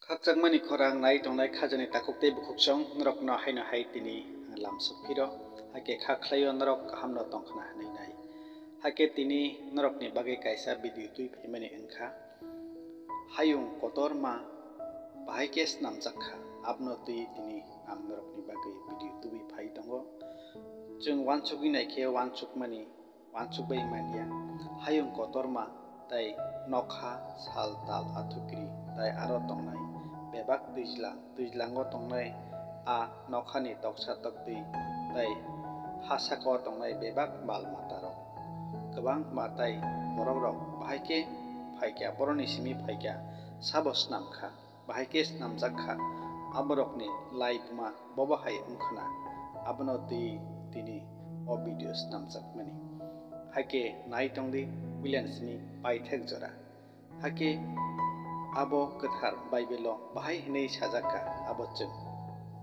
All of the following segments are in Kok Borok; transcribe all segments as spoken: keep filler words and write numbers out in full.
Khakchangmani khorang nai tongnai khajani takhuk tei bukhuksong norokno haino hai tini ang lamsok phiro, hakhe kha khlaio norok kahamno tongkhna hwnwi nai. Hakhe tini norokni bagwi kaisa video twi phaimani wngkha. Hayung kotorma bahai khe snamjak kha, abono twi tini ang norokni bagwi video tubui phai tongo. Chwng uansugwi nai khe uansukmani uansuk bai manya. Hayung kotorma tei nokha, sal, tal, athukri tei aro tongnai bebak twijlang, twijlango tongnai a nokhani toksa toktwi tei ha sakao tongnai bebak mal matarok kwbangma tei borokrok bahai khe phaikha, borokni simi phaikha, sabo snam kha. Bahai khe snamjak kha. Aborokni lai buma bobo hai wngkhwna, abono twi tini o video snamjakmani. Hakhe nai tongdi puilani simi paithak jora. Hakhe abo kwthar Bible-o bahai hwnwi sajak kha, abo chwng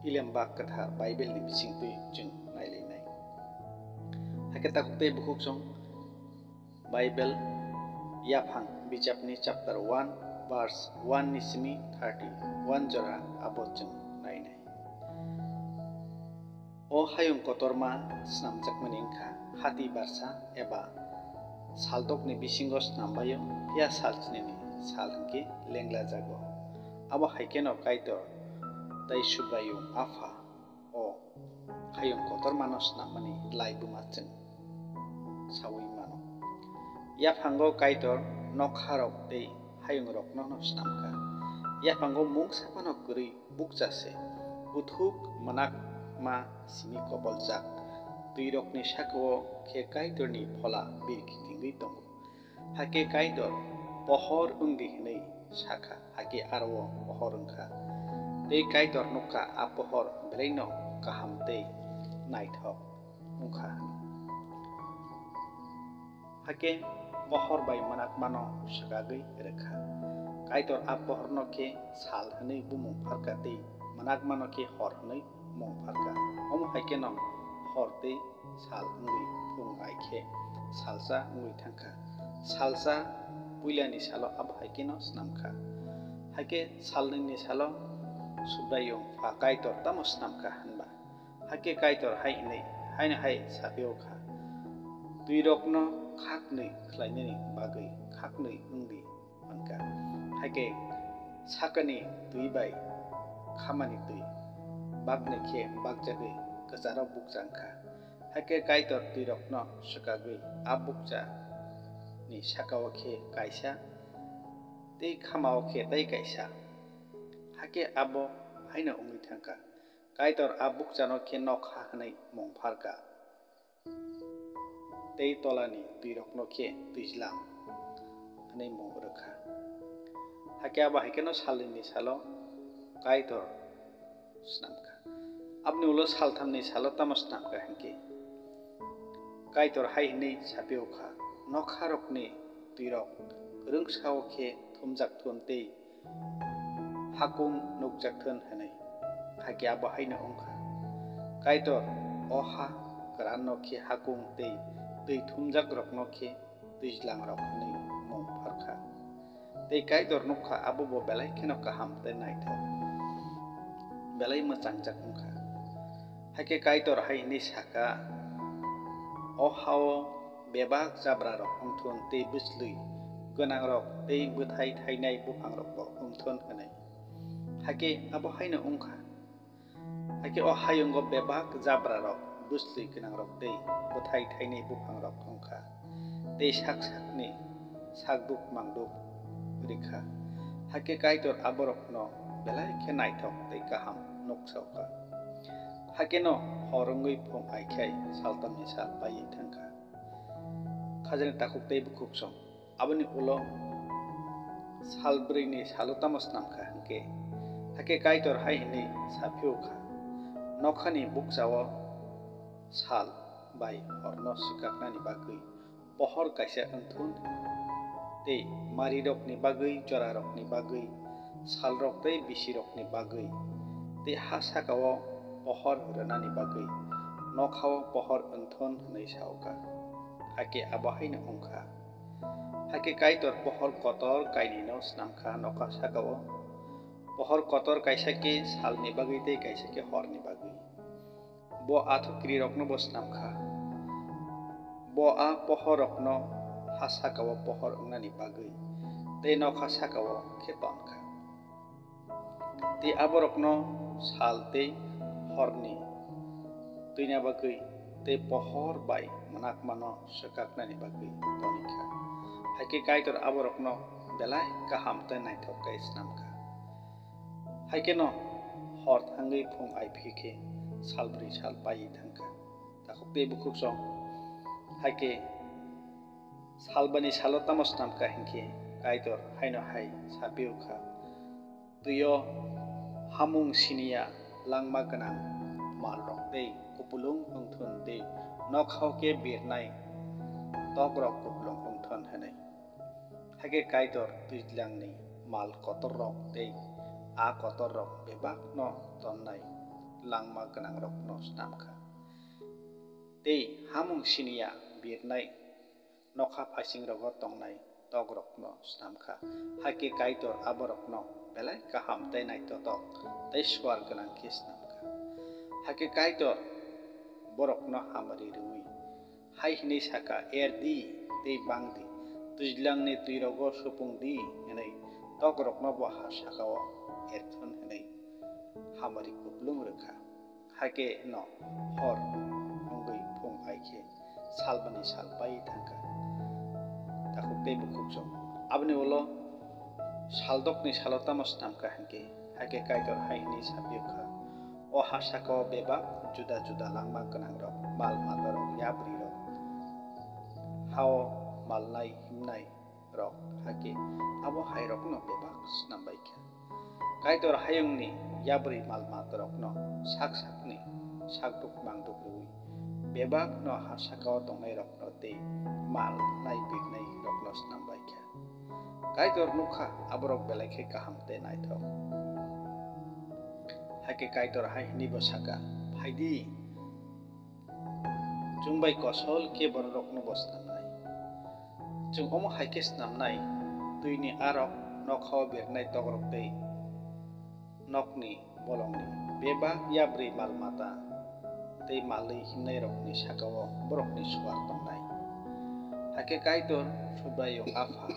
Ilemba kwthar Bible-ni bisingtwi chwng nailainai. Hakhe takhuk tei bukhuksong Bible yaphang bijapni chapter one verse one ni simi thirty one jora abo chwng nainai. O hayung kotorma snamjakmani wngkha hati barsa eba saldokni bisingo snambaio, phiya salchinini sal hwnkhe lengla jago. Abo hai kheno Kaitor tei Subraiyung Apha o hayung kotormano snamani lai buma chwng saui mano. Yaphango Kaitor nokharok tei hayungrokno snamkha. Yaphango mungsa phano kwrwi bukcha se, buthuk mwnakma simi koboljak. Twirokni sakao khe Kaitorni phola birki tingwi tongo. Hakhe Kaitor, "Pohor wng di," hwnwi sakha, hakhe aro pohor wngkha. Tei Kaitor nukha a pohor belaino kaham tei naithok wngkha. Hakhe pohor bai mwnakmano swkagwi rwkha. Kaitor a pohorno khe sal hwnwi bumung pharkha tei mwnakmano khe hor hwnwi mung pharkha. Omo hai kheno hor tei sal wngwi phung ai khe salsa wngwi thang kha. Salsa puilani salo abo hai kheno snam kha. Hakhe salnwini salo Subraiyung Apha Kaitor tamo snam kha hwnba? Hakhe Kaitor hai hwnwi haino hai saphiyo kha, "Twirokno khaknwi khlainani bagwi khaknwi wng di," hwn kha. Hakhe sakani twi bai khamani twi baknwi khe bakjagwi kwcharo bukcha wng kha. Hakhe Kaitor twirokno swkagwi a bukchani sakao khe kaisa tei khamao khe tei kaisa. Hakhe abo haino wngwi thang kha. Kaitor a bukchano khe nokha hwnwi mung pharkha, tei tolani twirokno khe twijlang hwnwi mung rwkha. Hakhe abo hai kheno salnwini salo Kaitor snam kha. Aboni ulo salthamni salo tamo snam kha hinkhe, Kaitor hai hwnwi saphiyo kha, "Nokharokni twirok kwrwngsao khe thumjak thun tei hakung nukjak thun," hwnwi. Hakhe abo haino wng kha. Kaitor o ha kwranno khe hakung tei twi thumjakrokno khe twijlangrok hwnwi mung pharkha. Tei Kaitor nukha, abo bo belai kheno kaham tei naithok, belai mwchangjak wngkha. Hakhe Kaitor hai hwnwi sakha, "O ha-o bebak jabrarok wngthun tei bwchlwi gwnangrok tei bwthai thainai buphangrokbo wngthun," hwnwi. Hakhe abo haino wng kha. Hakhe o hayungo bebak jabrarok, bwchlwi gwnangrok tei bwthai thainai buphangrok wng kha, tei sak sakni sakduk mangduk rw kha. Hakhe Kaitor aborokno belai khe naithok tei kaham nuksa kha. Hakheno hor wngwi phung ai khe saltamni sal paiwi thang kha. Khajani takhuk tei bukhuksong. Aboni ulo sal brwini salo tamo snam kha hinkhe, hakhe Kaitor hai hwnwi saphiyo kha, "Nokhani bukchao sal bai horno swkaknani bagwi pohor kaisa wngthun, tei marirokni bagwi, jorarokni bagwi, salrok tei bisirokni bagwi, tei ha sakao pohor rwnani bagwi nokhao pohor wngthun," hwnwi sa-o kha. Hakhe abo haino wng kha. Hakhe Kaitor pohor kotor kainwino snam kha nokha sakao, Pohor kotor kaisa khe salni bagwi tei kaisa khe horni bagwi. Bo athukirirokno bo snam kha. Bo a pohorrokno ha saka-o pohor wngnani bagwi tei nokha saka-o khe ton kha. Tei aborokno sal tei horni twina bagwi tei pohor bai mwnakmano swkaknani bagwi toni kha. Hai khe Kaitor aborokno belai kaham tei naithok khe snam kha. Hai kheno hor thangwi phung ai phi khe salbrwi sal paiwi thang kha. Takhuk tei bukhuk song hai khe salbani salo tamo snam kha hinkhe Kaitor haino hai sa phi kha. Twi-o hamung siniya langma gwnang malrok tei kupulung wngthun tei nokhao khe birnai tokrok kupulung wngthun hwnwi. Hakhe Kaitor twijlangni mal kotorrok tei a kotorrok bebakno tonnai langma gwnangrokno snam kha. Tei hamung siniya birnai nokha phaisingrongo tongnai tokrokno snam kha. Hakhe Kaitor aborokno belai kaham tei naithotok tei suar gwnang khe snam kha. Hakhe Kaitor borokno hamari rwui hai hwnwi sa kha, "Er di tei bang di, twijlangni twirogo supung di," hwnwi tokrokno bo ha saka-o erthun hwnwi hamari kupulung rw kha. Hakhe no hor wngwi phung ai khe salbani sal pai thang kha. Takhuk tei bukhuk song. Aboni ulo saldokni salo tamo snam kha hinkhe, hakhe Kaitor hai hwnwi sa phi kha, "O ha saka-o bebak juda juda langma gwnangrok, mal matarok, yaprirok, ha-o malnai himnai rok, hakhe abo hairokno bebak snam bai kha." Kaitor hayungni yabrwi mal matarokno sak sakni sakduk mangduk rwui bebakno ha saka-o tongnairokno tei mal nai birnairokno snam bai kha. Kaitor nuk kha aborok belai khe kaham tei naithok. Hakhe Kaitor hai hwnwi bo sa kha, "Phai di, chwng bai kosol khe bororokno bo snamnai. Chwng omo hai khe snamnai, twini arok, nokhao birnai tokrok tei nokni bolongni bebak yabrwi mal mata tei malwi himnairokni saka-o borokni suar tongnai." Hakhe Kaitor Subraiyung Apha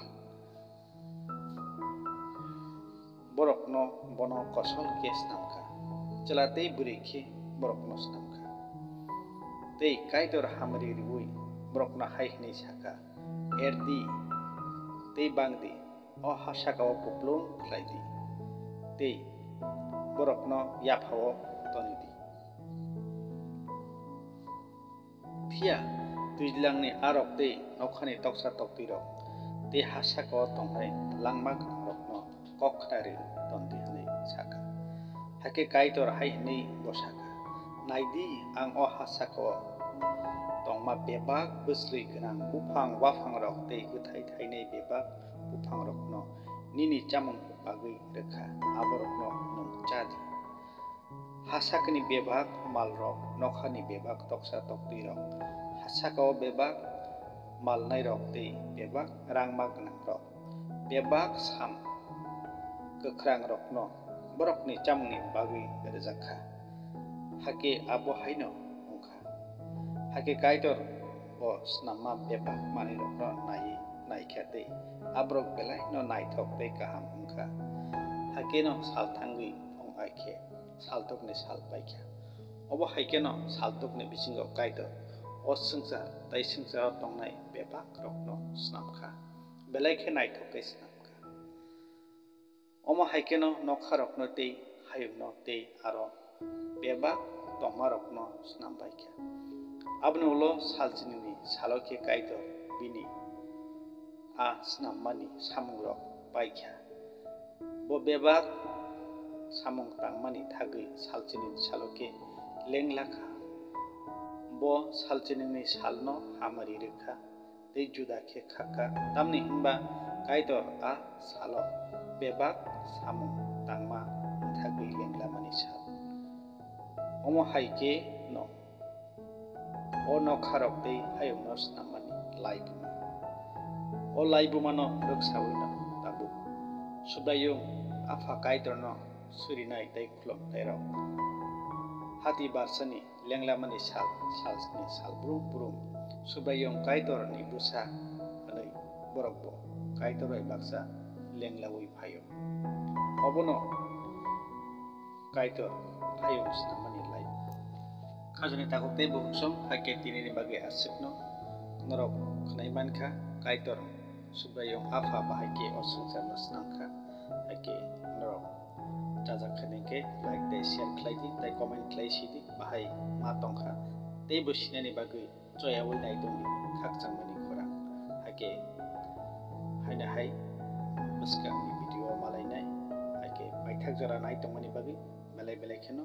borokno bono kosol khe snam kha, chwla tei bwrwi khe borokno snam kha. Tei Kaitor hamari rwui borokno hai hwnwi sa kha, "Er di tei bang di, o ha saka-o kupulung khlai di, tei borokno yapha-o toni di." Phiya twijlangni arok tei nokhani toksa toktwirok tei ha saka-o tongnai langma gwnangrokno kok khnari ton di hwnwi sa kha. Hakhe Kaitor hai hwnwi bo sa kha, "Nai di, ang o ha saka-o tongma bebak bwchlwi gwnang buphang waphangrok tei bwthai thainai bebak buphangrokno nini chamungni bagwi rw kha, aborokno nwng cha di. Ha sakni bebak malrok, nokhani bebak toksa toktwirok, ha saka-o bebak malnairok tei bebak rangma gwnangrok, bebak sam kwkhrangrokno borokni chamungni bagwi rwjak kha." Hakhe abo haino wng kha. Hakhe Kaitor bo snamma bebak manwirokno naiwi nai kha tei aborok belaino naithok tei kaham wng kha. Hakheno sal thangwi phung ai khe saldokni sal pai kha. Obo hai kheno saldokni bisingo Kaitor o swngchar tei swngcharo tongnai bebakrokno snam kha, belai khe naithok khe snam kha. Omo hai kheno nokharokno tei hayungno tei aro bebak tongmarokno snam bai kha. Aboni ulo salchinini salo khe Kaitor bini a snammani samungrok pai kha. Bo bebak samung tangmani thagwi salchinini salo khe lengla kha. Bo salchinini salno hamari rw kha tei juda khe kha kha, tamni hwnba Kaitor a salo bebak samung tangma wngthagwi lenglamani sal. Omo hai khe no o nokharok tei hayungno snammani laibuma. O laibumano rwksawino tabuk Subraiyung Apha Kaitorno surinai tei khulumnairok. Hati barsani lenglamani sal, salsni sal brum brum Subraiyung Kaitorni bwsa hwnwi borokbo Kaitor bai baksa lenglaui phaio. Obono Kaitor hayung snamani lai. Khajani takhuk tei bukhuk song, hakhe tinini bagwi aswkno norok khwnai mankha, Kaitor Subraiyung Apha bahai khe o swngcharno snamkha, hakhe norok chajak khani khe like tei share khlai di tei comment khlai si di, bahai ma tongkha tei bo sinani bagwi choyaui nai tongdi khakchangmani khorang. Hakhe haino hai bwskangni video o malainai, hakhe paithak jora nai tongmani bagwi belai belai kheno